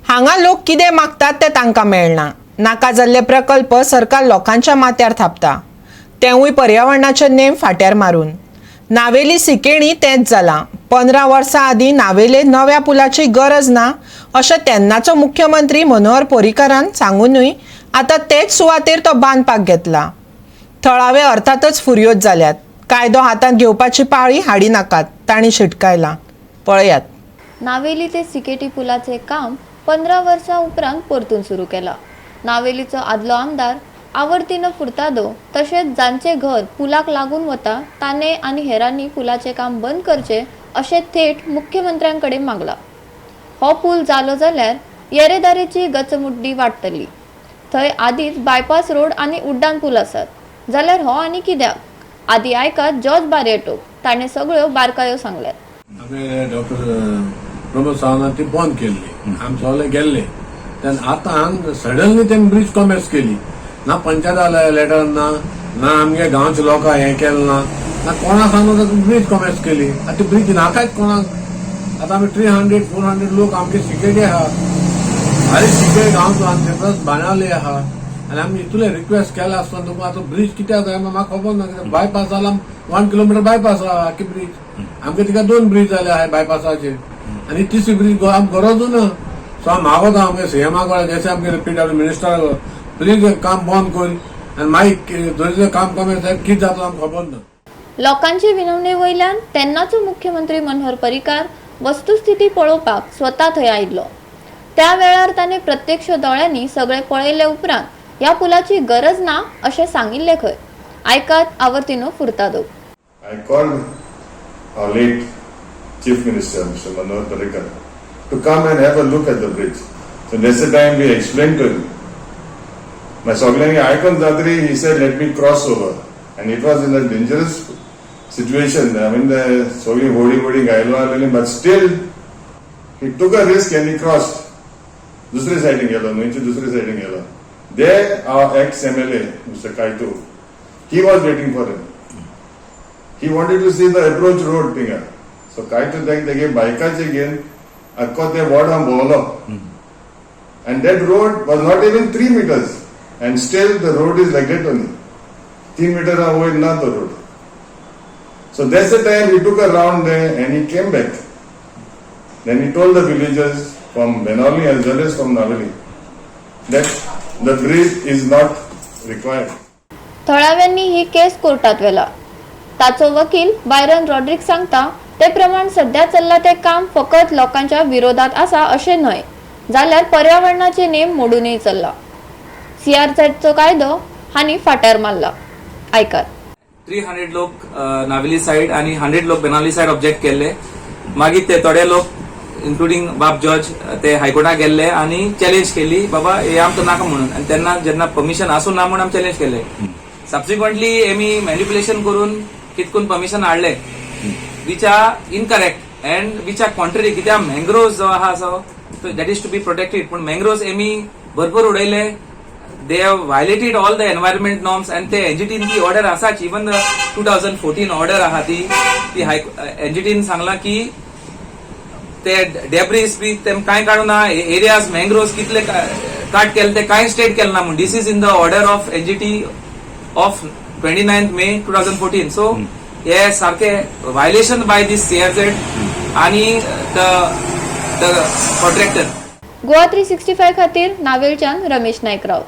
हांगा लोक कितें मागतात तें तांकां मेळना. नाका जाल्ले प्रकल्प सरकार लोकांच्या माथ्यार थापता, तेवूय पर्यावरणाचे नेम फाट्यार मारून. नावेली सिकेणी तेंच जालां. 15 वर्सां आदीं नावेले नव्या पुलाची गरज ना अशें तेन्नाचो मुख्यमंत्री मनोहर पर्रीकारान सांगुनूय आतां तेच सुवातेर तो बांदपाक घेतला. थळावे अर्थातच फुर्योज जाल्यात. कायदो हातांत घेवपाची पाळी हाडिनाकात, तांणी शिटकायलां. पळयात. नावेली ते सिकेटी पुलाचे काम 15 वर्सां उपरांत परतून सुरू केला. नावेलीचो आदलो आमदार आवर्तीन फुर्तादो तशेंच जांचे घर पुलाक लागून वता ताणे आनी हेरांनी पुलाचें काम बंद करचें अशें थेट मुख्यमंत्र्यां कडेन मागलां. हो पूल जालो जाल्यार येरादारीची गचमुड्डी वाडटली. थंय आदींच बायपास रोड आनी उड्डाण पूल आसात, जाल्यार हो आनी कित्याक? आदी आयकात जॉर्ज बार्रेटो, ताणें सगळ्यो बारकायो सांगल्यात. आमी डॉक्टर प्रमोद सावंतान ती बंद केल्ली. आमी सगळे गेल्ले. तेन्ना आतां सडनली तेमी ब्रीज कॉमेस केली. ना पंचायता लेटर ना, ना आमगे गांवच्या लोकांक हें केलें ना, ना कोणा सांगून ब्रीज कॉमेस केली. आतां ती ब्रीज नाकाच कोणाक. आतां आमी 300 400 लोक आमगे सिकेटी आहा. आरे, सिके गांवचो आनी प्लस बाणावली आहा आनी आमी इतले रिक्वेस्ट केला आसतना तुका आतां ब्रीज कित्याक जाय म्हाका खबर ना. कित्याक बायपास जाला, 1 किलोमिटर बायपास आहा आख्खी ब्रीज. आमकां तिका दोन ब्रीज जाले आहाय बायपासाचेर आनी तिसरी ब्रीज आमकां गरजूच ना. सो हांव मागोता आमगे सीएमा कडेन, जशें आमगे पीडब्ल्यू मिनिस्टर, प्लीज काम बंद कर आनी मागीर जरी काम कमी जाय, कितें जातलो आमकां खबर ना. लोकांचे विनवणे वयल्यान तेन्नाचो मुख्यमंत्री मनोहर पर्रीकार वस्तुस्थिती पळोवपाक स्वता थंय आयिल्लो. त्या वेळार ताणें प्रत्यक्ष दोळ्यांनी सगळें पळयले उपरांत ह्या पुलाची गरज ना अशें सांगिल्लें खंय. आयकात आवर्तीनो Furtado. I called our late Chief Minister, Mr. Manohar Parrikar, to come and have a look at the bridge. So that's the time we explained to him. My सगळ्यांनी आयकून जातरी he said, "Let me cross over." And it was in a dangerous situation. I mean, the सगळी होडी होडी घायलो आलेली, but still he took a risk and he crossed. दुसरे सायडीन गेलो, न्हंयचे दुसरे सायडीन गेलो. There our ex-MLA, Mr. Kaitu, he was waiting for him. He wanted to see the approach road थिंगा. So Kaitu तेगे बायकाचे घेवन अख्खो ते वॉर्ड हांव भोंवलो. And that road was not even 3 meters. And still the road is like that only. 3 meter वयर ना तो road. So that's the time he took a round there and he came back. Then he told the villagers from Benaulim as well as from Naveli that the bridge is not required. थळाव्यांनी ही केस कोर्टात व्हेला. ताचो वकील Byron Rodrick सांगता ते प्रमाण सध्या चल्ला तें काम फकत लोकांच्या विरोधात आसा अशें न्हय, जाल्यार पर्यावरणाचे नेम मोडूनय चल्ला. सीआरझेडचो कायदो हांणी फाट्यार मारला. आयकात. 300 लोक नावेली सायड आणि 100 लोक बेनावली सायड ऑब्जेक्ट केल्ले. मागीर ते थोडे लोक, इन्क्लुडींग बाब जॉर्ज, ते हायकोर्टाक गेल्ले आणि चॅलेंज केली, बाबा हे आमकां नाका म्हणून. आणि तेन्ना जेन्ना परमिशन आसूं ना म्हूण आमी चॅलेंज केले. सबसिक्वंटली एमी मॅन्युप्युलेशन करून कितकून परमिशन हाडले, which are incorrect and which are contrary, कित्याक मँग्रोव्ह जो आहा असो, that is to be protected, पूण मँग्रोव्ह एमी भरपूर उडयले. They have violated all the environment norms and ते एनजीटीन ती ऑर्डर आसाच. इवन 2014 ऑर्डर आहा. ती ती एनजीटीन सांगला की ते डेब्रीस बी ते कांय काडूं ना, एरियाज मँग्रोव्स कितले काट केले ते कांय स्टेट केले ना म्हूण. This is in the order of NGT of 29 May 2014. So हे सारखे व्हायलेशन बाय दीस सीआरझेड आणि the the contractor. Goa 365 खातीर नावेलच्यान रमेश नायक राव.